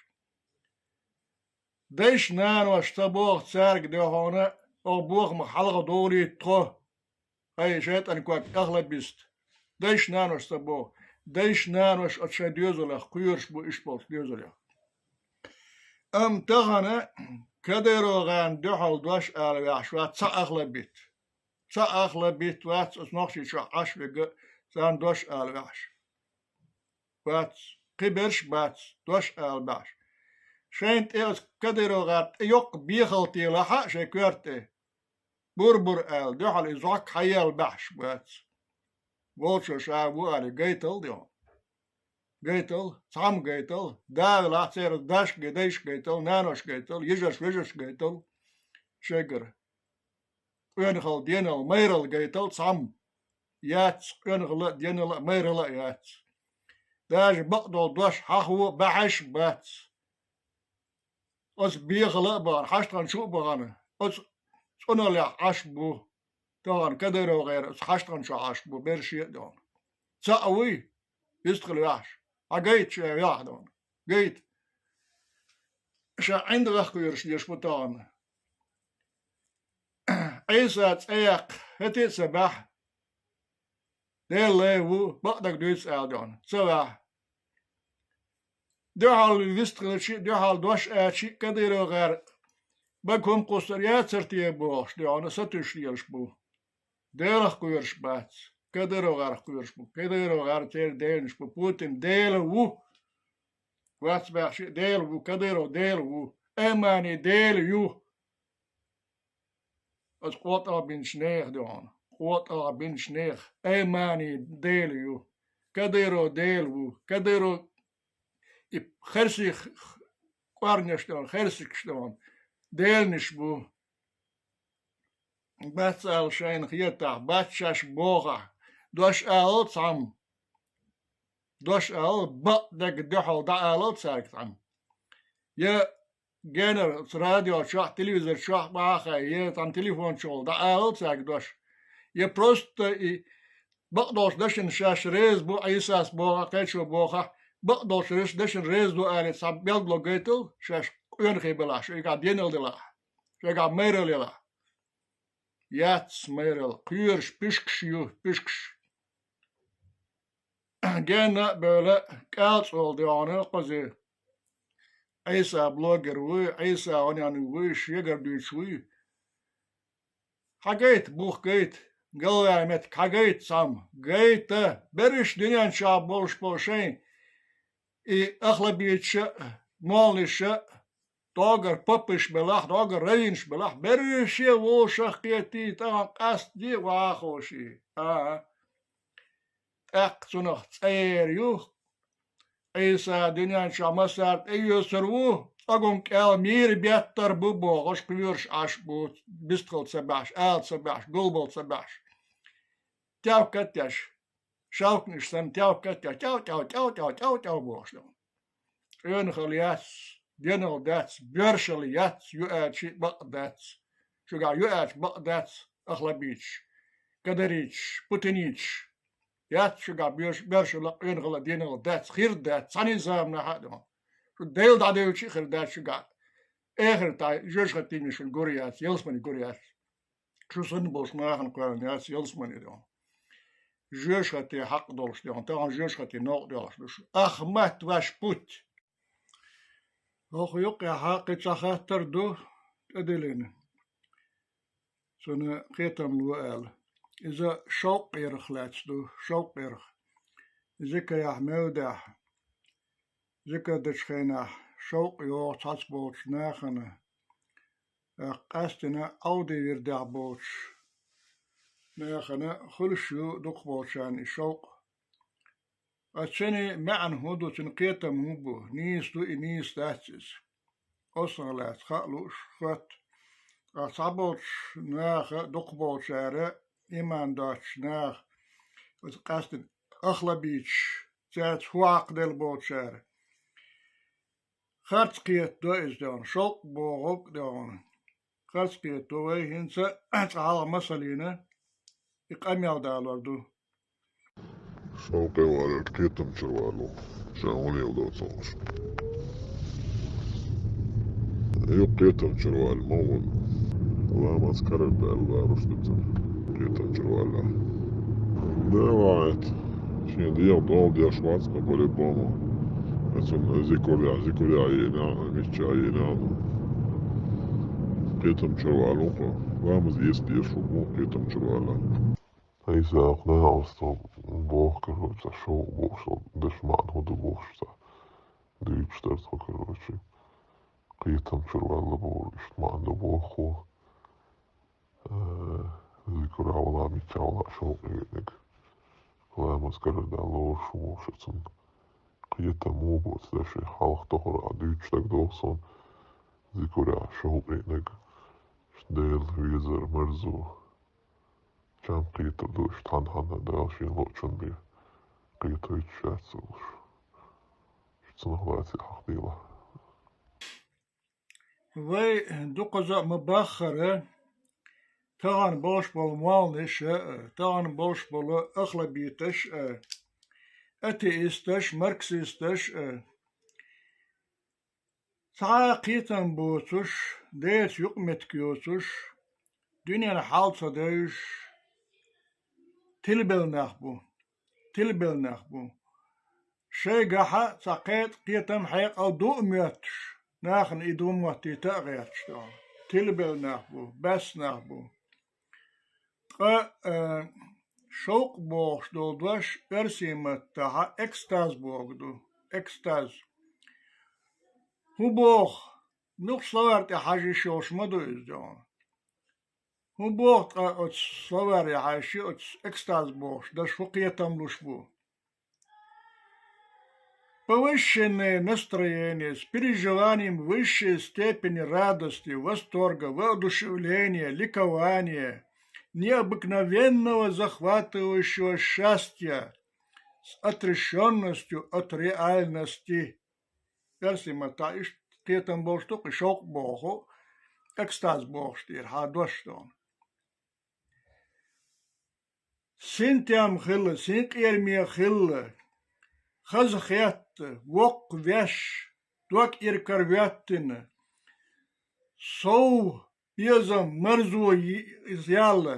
Дайша-наноша ца боху цаьрга дуьхьал, оха бохамах хьалха долийта тхо. Хьай, шайтӀан ког, ахлабист. Дайша-наноша ца боху. Дайша-наноша оцу шайн доьзалех кхоьруш бу, иштта болчу доьзалех. Амма тахана Кадыров-гӀеран дуьхьал дош ала ваьхьаш вац цхьа ахлабит. Цхьа ахлабит вац оцу Нохчийчохь Ӏаш верг, царна дош ала ваьхьаш. Бац, кхиберш а бац, дош ала баьхьаш. Шайна тӀе оцу Кадыров-гӀеран тӀе йоккха бехалте лахь а шайн коьрта тӀе, бур-бур аьлла, дуьхьал и зӀок хьаелла баьхьаш бац. Волчо ша ву аьлла, гайтал а дуьхьал. Гайтал, цхьамма гайтал, да велахь, церан дашка гай-, дайшка гайтал, наноша гайтал, йижарша, вежарша гайтал, шайгара. Къонахалла, денал, майралла гайтал цхьамма. Яц, къонахалла а, денал а, майралла а яц. Даже бакъдолу дош хьахо баьхьаш а бац. Оцу бехала а бахана, хьаштагӀан чу а бахана, оцу цӀуналлехь Ӏаш бу. ТахӀана Кадыров гӀера оцу хьаштагӀан чохь Ӏаш бу, берриш а дуьхьал. Цхьаъ вуй, вистхила ваьхьаш. Хьан гайта ша ваьхьа дуьхьал? Гайта. Ша ӀиндагӀах кхоьруш деш бу тахана. Ӏийса цӀе яккха, хӀетте а ца баьхьа. Делан лай ву, бакъдерг дуьйцу ала дуьхьал. Ца ваьхьа. Дуьхьал вистхилчи а, дуьхьал дош аьлчи а, Кадыров гӀера бага хӀума кхуссур яцара те бохуш дуьхьал сатуьйсуш лелаш бу. Делах кхоьруш бац. Кадыров гӀерах кхоьруш бу. Кадыров гӀер церан деланаш бу. Путин Дела ву. Вац баьхча а Дела ву. Кадыров Дела ву. Аймани Дела ю. Оцу къотӀагӀ бинчу нехан дуьхьал. КъотӀагӀ бинчу нехан. Аймани Дела ю. Кадыров Дела ву. Кадыров и херсих кӀорнеш дуьхьал, херсикаш дуьхьал. Деланаш бу. Бац ала шайна хетахь, бац шаьш бохахь, дош алал цхьамма. Дош алал, бакъдерг дуьхьал дӀаалал цаьрга цхьамма. Я генара радио чохь, телевизор чохь бахьа, я цхьана телефон чухула дӀаалал цаьрга дош. Я просто и бакъдолчу дашна шаьш реза бу, Ӏийсас бохахь, кхечо бохахь, бакъдолчу дашна реза ду алий, цхьа билгало гайтал шаьш къонахий белахь, шайгахь денал делахь. Шайгахь майралла елахь. Яц майралла, кхоьруш пуьшкаш ю, пуьшкаш. Генна а бевлла, кӀалцӀол дуьхьал кхуза. Ӏийса блогер вуй, Ӏийса гӀонениг вуй, шегара дуьйцуш вуй. Хьан гайта, бух гайта, галваьлла меттиг хьан гайта цхьамма? Гайта, берриш дуьнен чохь болуш болу шайн и ахлабийташа а, молланаша а, доггара папаш белахь, доггара раввинаш белахь, беррише а вовшах кхетий, тахана къастаде а вахьа а ховший. ТӀаккха цунах цӀера ю, Ӏийса дуьнен чохь массара тӀеоьцур ву, цӀоган кӀел мийра беттар бу бохуш, кхоьруш Ӏаш бу, бистхила ца баьхьаш, ала ца баьхьаш, гулбала ца баьхьаш. Тевкат а теш, шовканаш санна, тевкат а теш, тӀев-тӀев, тӀев-тӀев, тӀев-тӀев бохуш ду. Къонахалла яц, денал дац, боьршалла яц, ю аьлчи бакъ дац. Шуьгахь ю аьлча бакъ дац, ахлабийташ, кадарийташ, путинийташ. Яц шуьгахь боьрш-, боьршалла, къонахалла, денал дац, хир дац, цхьана а заманахь а ду. Шу Дела дӀадевлчи а хир дац шуьгахь. Эхарта жоьжахатине шуна гур яц, ялсамане гур яц. Шу санна болчу нахана кхоьллина яц ялсамане ду. Жоьжахати хьакъ долуш ду, тахана жоьжахати новкъа доьлхуш ду шу. Ахмат ваш путь. ХӀокху юккъехь кхин цхьа хаттар ду тӀедиллина, цунна кхетам ло аьлла. Иза шовкъ гӀерах лаьцна ду, шовкъ гӀерах. Зикарехь мевдехь, зикар дечу хенахь шовкъ йогӀу цхьацца болчу нахана, тӀаккха къаьстина Ӏовди вирдехь болчу нахана хуьлуш ю дукхахболчарна и шовкъ. Ткъа цуьнан маьӀна хӀун ду, цуьнан кхетам хӀун бу, нийса ду и, нийса дац иза? Оцунах лаьцна хаа лууш хоьтту. Ткъа цхьаболчу наха, дукхахболчара, иман доцучу наха, оцу къаьстина ахлабийташ, цаьрца хӀун хьакхаделла болчара, харц кхетадо иза дуьхьал, шовкъ бохург дуьхьал. Харц кхетадо вай, хӀинца цкъа хьалха масална и къамел далор ду. Шовкъе валар кхетамчуьра валу, ша хӀун леладо ца хууш. Юха кхетамчуьра валла ма ву. Ламаз карара даьлла валуш ду цунна, кхетамчуьра валла. Да, ваьхьа. Шен дегӀ долу деш вац, по-любому. Цунна зикр яхь, зикр яхь йина, мичча йина. Кхетамчуьра валу кху. Ламаз эца дезаш ву боху кхетамчуьра валла. Ӏийса кху нахана боху, короче, шовкъ бохуш, дешан маьӀна хӀун ду бохуш цхьа дуьйцуш дара тхо, короче. Кхетамчуьра валла бохург иштта маьӀна ду боху. Э, зикр хьалха, мичча хьалха шовкъ йоьдург. Ламаз карара даьлла лоруш ву бохуш цунна. Кхетам ву боху цу дешан, хьалха тохара а дуьйцуш дагадогӀу суна. Зикр яхь шовкъ йоьдург. Дела везар, марзо. Чам кхетар ду, иштта хьан-хьанна Дала шен лоъучун бен кхетойтуш яц олуш. цунах лаьций хьахдийла. Вай дукхаза а ма баххара, тахана болуш болу молланаш а, тахана болуш болу ахлабиташ а, атеисташ, марксисташ а, цхьа а кхетам боцуш, Делаца юкъаметтиг йоцуш, дуьненан хьал ца девзаш, тилабелла нах бу, тилабелла нах бу. Шайгахьа цхьа кхетам, кхетам, хьекъал ду а моьттуш, нахана и ду моттийта а гӀерташ долу. Тилабелла нах бу, баьсса нах бу. Ткъа, э, шовкъ бохуш долу дош оьрсийн маттахьа экстаз боху ду. Экстаз. ХӀун боху? Нух словарь тӀе хьажа йиш йолуш ма ду иза, догӀу. ХӀун боху ткъа оцу словаре хьаьжча, оцу экстаз бохуш даш хӀун кхетам луш бу? Повышенное настроение с переживанием высшей степени радости, восторга, воодушевления, ликования, необыкновенного захватывающего счастья с отрешённостью от реальности. Оьрсийн маттахь иштта кхетам болуш ду-кх и шовкъ боху, экстаз бохуш тӀера хьан дош доху. Синтем хилла, синкъераме хилла, хаза хетта, воккха веш, дог иракарахӀоьттина, сов, безам, марзо йи-, ялла.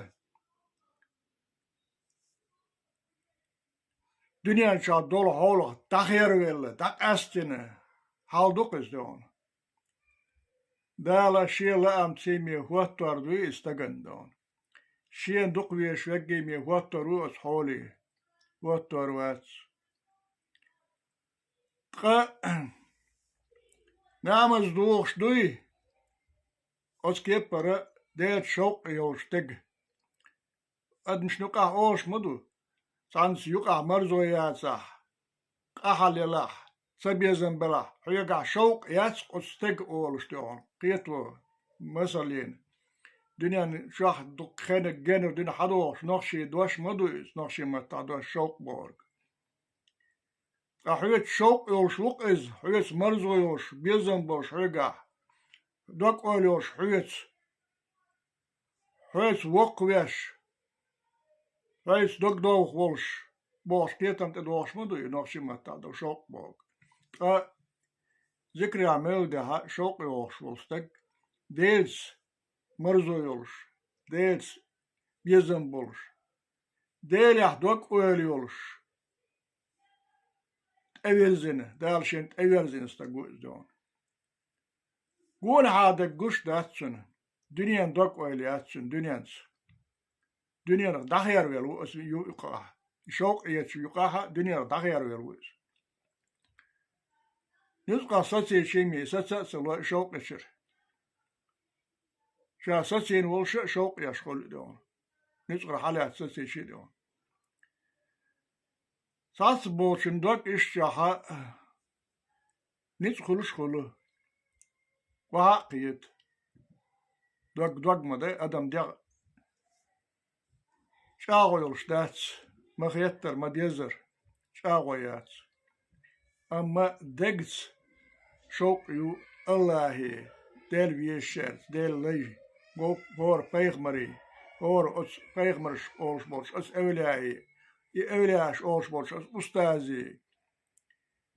Дуьнен чохь долу хьолах дӀахервелла, дӀакъаьстина хьал ду-кх иза, догӀу. Дала Шен лаам цийме хӀоттор дуй иза стагана, догӀу. Шена дукха везаш верг ийме хӀоттор ву оцу хьоле, хӀоттор вац. Ткъа намаз дохуш дуй оцу кеппара Делаца шовкъ йолуш стаг. Адамашна юкъахь олуш ма ду, цхьаьнца юкъахь марзо яцахь, къахьал елахь, цабезам белахь, хьоьгахь шовкъ яц оцу стеган олуш, догӀу, кхето, масална. Дуьнен чохь дукха хенаг генара дуьнен хьадогӀуш нохчийн дош ма ду иза, нохчийн маттахь дош шовкъ бохург. Ткъа хьоьца шовкъ йолуш ву-кх иза, хьоьца марзо йолуш, безам болуш хьоьгахь, дог-ойла йолуш хьоьца. Хьоьца воккхавеш, хьоьца догдовха волуш бохуш, кхетам тӀедогӀуш ма ду и нохчийн маттахь долу шовкъ бохург. Ткъа зикарехь мел дехьа шовкъ йохуш волу стаг, Делаца марзо йолуш, Делаца безам болуш, Делехь дог-ойла йолуш, тӀевирзина, Дала шена тӀеверзина стаг ву иза, догӀу. Гонахьа дерг гуш дац цунна, дуьненан дог-ойла яц цуьнан дуьненца. Дуьненах дӀахервелла ву аса ю-, юкъахь. И шовкъ эцачу юкъахьа дуьненах дӀахервелла ву иза. Нуьцкъах сацийча йиме, саца а ца ло и шовкъ эцар. Ша сацийна волуш а шовкъ еш хуьлу и, догӀу. Нуьцкъара хьалаьцна сацийча а, догӀу. Цхьацца болчун дог иштта чохь а ницкъ хуьлуш хуьлу. Кху хьа а кхета. Дог, дог ма дай адам дегӀ. ЧӀагӀо йолуш дац, ма хеттара, ма дезара, чӀагӀо яц. Амма дегца шовкъ ю Аллахье, Дела везачаьрца, Дела лай, вовк-, хӀора пайхамарий, хӀора оцу пайхамарш олуш болчу оцу эвлияий, и эвлияш олуш болчу оцу устазий.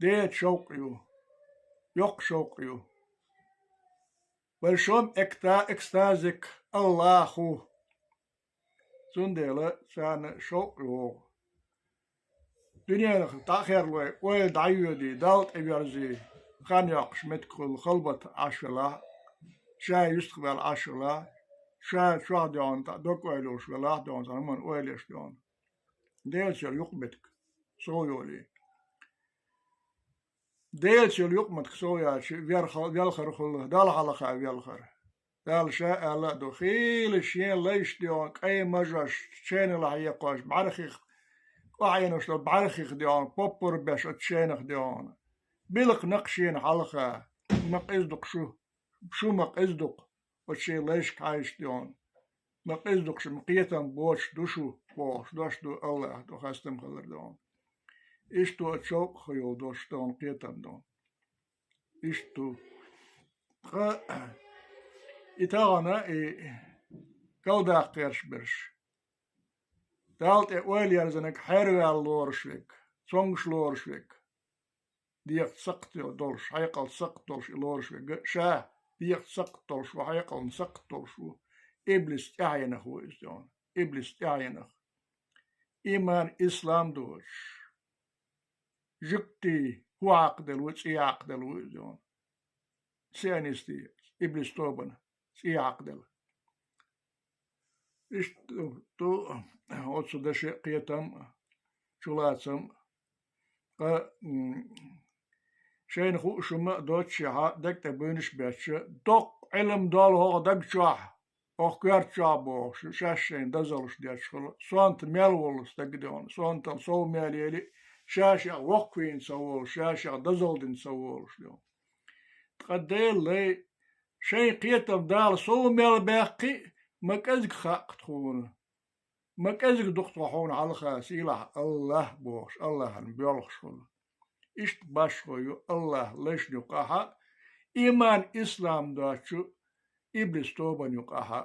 Деца шовкъ ю, йоккха шовкъ ю. Большом экта-, экстазе к Аллаху. Цундела царна шовкъ йогӀу. Дуьненах дӀахерлой, ойла дӀайоьдий, Далла тӀеверзий, хан йоккхуш меттиг хуьлу халбат Ӏаш велахь, ша юьстах ваьлла Ӏаш велахь, ша чохь доьгӀна, дог ойла йолуш велахь, доьгӀна цхьана хӀуманна ойла еш доьгӀна. Делаца йолу юкъаметтиг сов йолий. Делаца йолу юкъаметтиг сов яьлча, велха-, велхар хуьлу, Далла хьалха велхар. Дала ша аьлла а ду, хийла шен лайш доьгӀна, кӀайн мажош, ченала хьекхош, бӀаьрхих, охьаэнош долу бӀаьрхих доьгӀна, поппар беш оцу ченах доьгӀна. Билкха накха шена хьалха, ма къиза ду-кх шу, шу ма къиза ду-кх. Оцу шен лайшка хьаьжча доьгӀна. Ма къиза ду-кх шу, ма кхетам боцуш ду шу, бохуш дош ду Аллахьа, ду хастам хилар доьгӀна. Иштта оцу шовкъах йолу дош доьгӀна, кхетам доьгӀна. Иштта ду. Ткъа и тахана и калдаккха гӀерташ берш. Далла тӀе ойла ерзанарг хьерваьлла лоруш верг, цомгаш лоруш верг. ДегӀаца сакхт долуш, хьекъалца сакхт долуш и лоруш верг, ша дегӀаца сакхт долуш ву, хьекъална сакхт долуш ву. Иблис тӀаьхьенах ву иза, дона. Иблис тӀаьхьенах. Иман, ислам доцуш. Жуьгтий хӀу хьакхаделла ву, цӀий хьакхаделла ву иза, дона. Сионистий, иблис тобана цӀий хьакхаделла. Иштта ду оцу даше а кхетам а, чулацам а. Ткъа, м, шайна хууш хӀума а доццушехьа, даг тӀе буьйнаш а бетташ, доккха Ӏилма долу хӀокху даг чохь, хӀокху коьрта чохь бохуш, шаьш шайна дозаллаш детташ хуьлу. Сонта мел волу стаг а, дона, сонтал сов мел ели, ша-шех воккхавийна ца волуш, ша-шех дозалла дина ца волуш, дона. Ткъа Делан лай, шайн кхетам Дала сов мел баьккхи а, ма кӀезиг хаьа тхуна. Ма кӀезиг ду-кх тхо хьуна хьалха, сийлахь АллахӀ бохуш, АллахӀана боьлхуш хуьлу. Иштта башхо ю АллахӀан лайшна юкъахь а, иман, ислам доцучу иблис тобанна юкъахь а.